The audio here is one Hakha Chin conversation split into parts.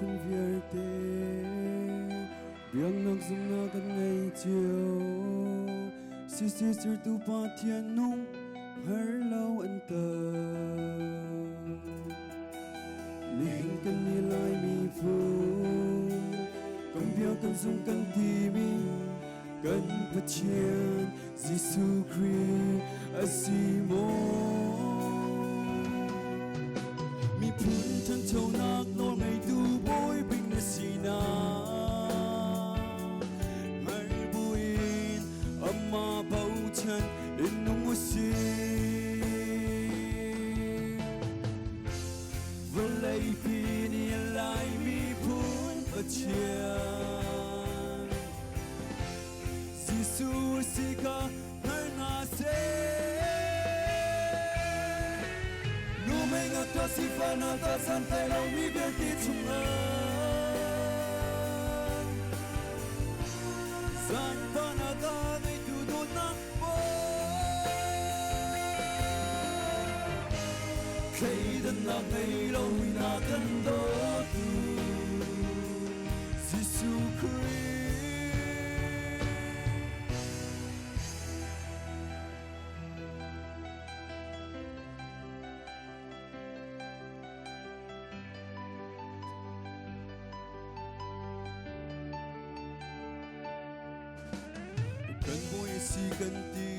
Miphun vialte biaknak zumhnak kan ngei cio. Sisi sertu Pathian nung har lo an tam. Nihin kan ni Lai miphun kan bia kan zung kan timi kan Pathian Jesuh Khrih a si maw? Miphun ṭhanchonak nawl ngeitu bawi bik na sinak hngal buin amah bochan in nung u sih. Vawleipi nih Lai miphun Pathian Jesuh si kha hngal hna seh. Nu mei ngakṭah sifahnak ta santlai lomi vialte chungah zaangfahnak a ngeitu dawtnak Thleidannak ngei lo na kan dawtu Jesuh Khrih. Kan bawi si kan ti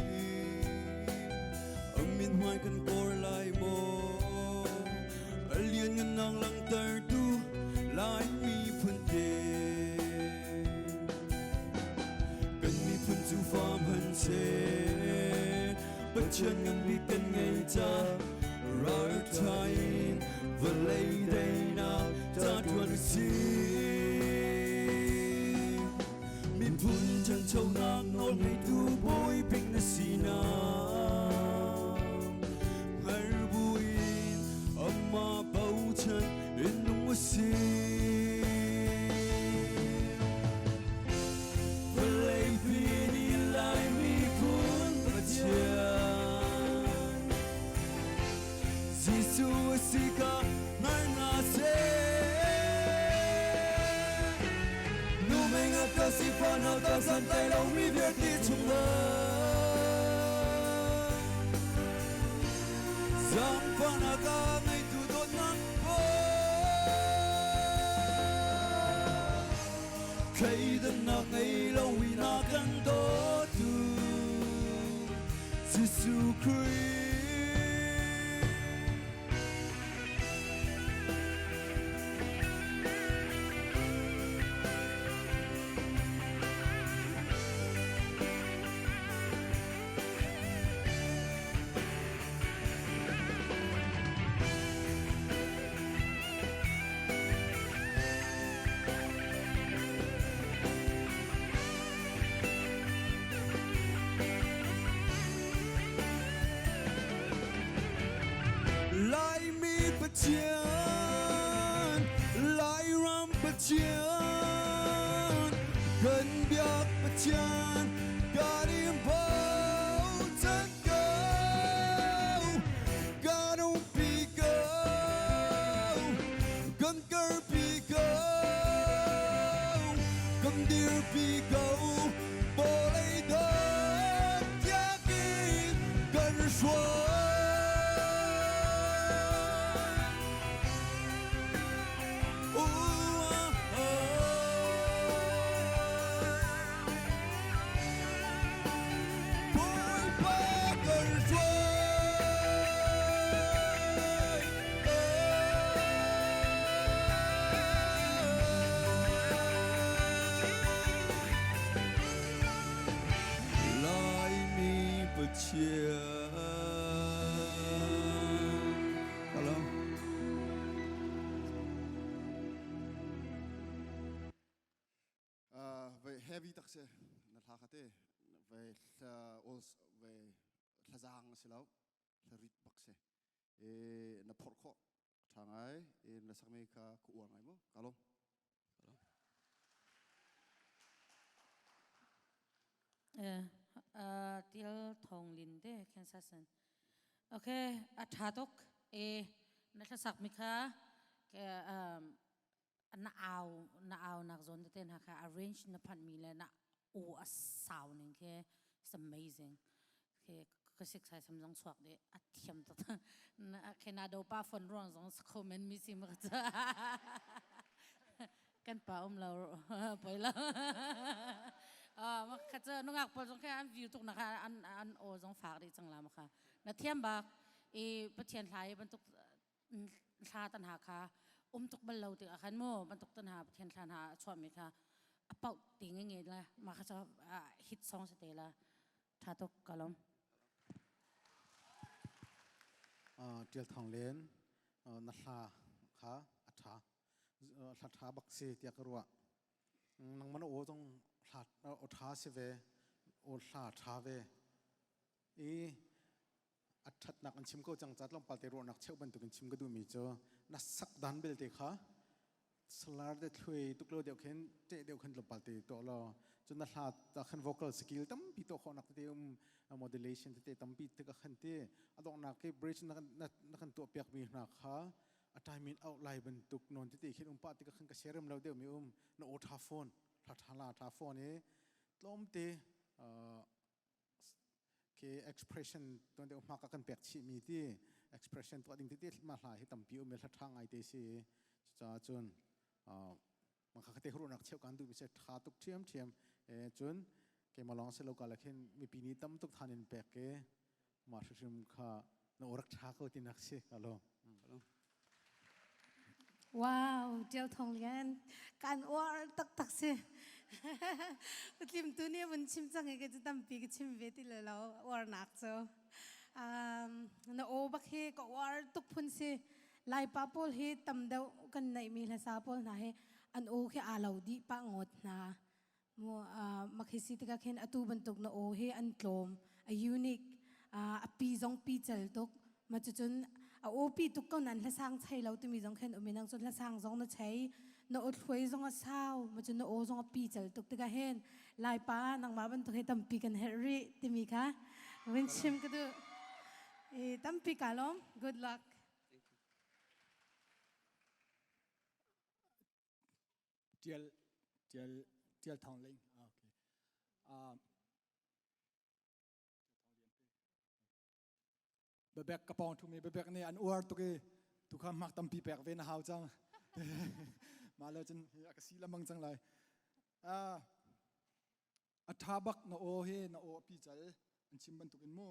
a min hmai kan kawr lai maw a lian ngan langhtertu Lai miphun te kan miphun cu fa hman seh Pathian ngan bik kan ngei ca ralṭha in vawlei daihnak ca ṭuan u sih. Miphun ṭhanchonak nawl ngeitu bawi bik na sinak hngal buin amah bochan in nung u sih. Vawleipi nih Lai miphun Pathian Jesuh a si kha hngal hna seh. Nu mei ngakṭah sifah hna ta santlai lomi vialte chungah zaangfahnak a ngeitu dawtnak Thleidannak ngei lo in a kan dawtu Jesuh Khrih. Laimi Pathian, Lairam Pathian, kan biak Pathian, kan in bochan ko, kan umpi ko, kan karpi ko, kan dirpi ko, vawlei dawt tiangin kan hruai. Ooh, ah, ah. Bawipa kan hruai. Laimi Pathian. Hello. Ve heavy tak se na hla kha te ve hla all ve thlazang si lo hlarit bak si e na phorh khawh ṭha ngai e na sakmi kha ka uar ngai mu ka lawm. Til Thong Lin te Kansas in. Okay, a ṭha tuk. E na hlasak mi kha ke Na au na au nak zawn tete hna kha arrange na phanh mi le na aw a sau ning khi it's amazing. Khi ka sik sai sam zong chuak dih a thiam tuk. Na khi na do pa phone ruang zong comment mi si ma ka kan pa um lo poi lo. Ah ma kha cha nungak pawl zong kha an view tuk na kha an an aw zong fak dih cang la ma kha. Na thiam bak i Pathian hla i bantuk thla tan ha kha um tuk bal lo tik ah khan mu bantuk tan ha Pathian thla hna a chuahmi kha a pauh ti nge nge la ma kha cha hit song se te la tha tuk ka lom. Tial Thawng Len, na hla kha a tha hla tha bak si tiah ka ruah. Nangmah na aw zong hla aw tha si ve, aw hla tha ve i a ṭhatnak an chim ko cang ca tlawmpal te ruahnak cheuh bantukin chim ka duhmi cu na sak dan belte kha salar te thluai tuk lo deuh khin ṭeh deuh khin tlawmpal te tuah law cun na hla ta khan vocal skill tampi tuah khawhnak tete um, modulation tete tampi te ka khan ti a donghnak ke bridge na na kan tuah piak mi hna kha a time in out lai bantuk non tete khin um pa ti ka khan ka share lo deuh mi um. Na aw tha phone tha tha la tha phone i tlawmte ke expression tuan deuh hma ka kan pek chih mi ti expression tuah ding tete ma hla hi tampi um hla tha ngai te si. Cucaah cun maka khate hurunak cheu kan du mi se tha tuk thiam thiam e. Cun ke malong se lo ka la khin mipi ni tam tuk than in pek ke ma hrim kha na orak tha ko ti nak si alo. Wow, Tial Thong Lian, kan uar taktak si. Utlim tu nih vun chim cang i ka cu tampi ka chim ve ti le lo uarnak cu. Na aw bak hi ka uar tuk phun si. Laipa pawl hi tam deuh kan neihmi hlasa pawl hna hi an aw khi aa lo dih pah ngawt hna. Mu makhi si tikah khin atu bantuk na aw hi an tlawm, a unique, a pi zong pi cel tuk. Ma cucun a aw pi tuk ko nan hlasang chei lo timi zong khin um inang cun hlasang zong na chei, na aw thluai zong a sau, ma cun na aw zong a pi cel tuk tikah hin Laipa nangmah bantuk hi tampi kan herh rih timi kha vun chim ka duh. E, tampi ka lawm. Good luck. Tial Tial Tial Thawng Ling. Ah, okay. Bebek ka pawng thumi bebek nih an uar tuk i tu kha hmak tampi pek ve na hau cang. Mah lo cun hi a ka si lamang cang lai. A tha bak na aw hi, na aw pi cal an chim bantuk in mu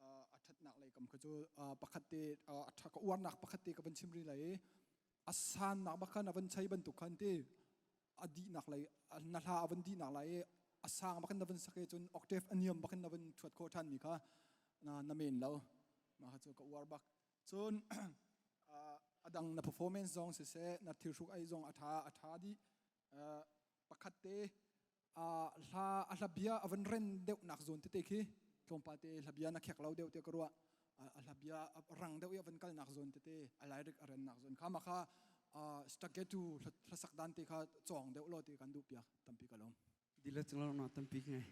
a thatnak lei kam kha cu pakhat te a tha ka uarnak pakhat te ka van chim rih lai i a sannak bak khan a van chei bantuk khan ti a dihnak lei na hla a van dihnak lai i a sang bak in na van sak i cun octave a niam bak in na van thuat khawh ṭhan mi kha na men lo. Mah kha cu ka uar bak. Cun a dang na performance zong siseh, na thilhruk ei zong a ṭha, a ṭha dih. Pakhat te hla a hla bia a van ren deuh nak zawn tete khi tlawmpal te hla bia na khek lo deuh te ka ruah. A hla bia rang deuh i a van kal nak zawn tete, a lyric a ren nak zawn kha, mah kha staccato hlasak dan te kha cawng deuh lo te kan duh piak. Tampi ka lawm. Dila changlo na tampi ngai.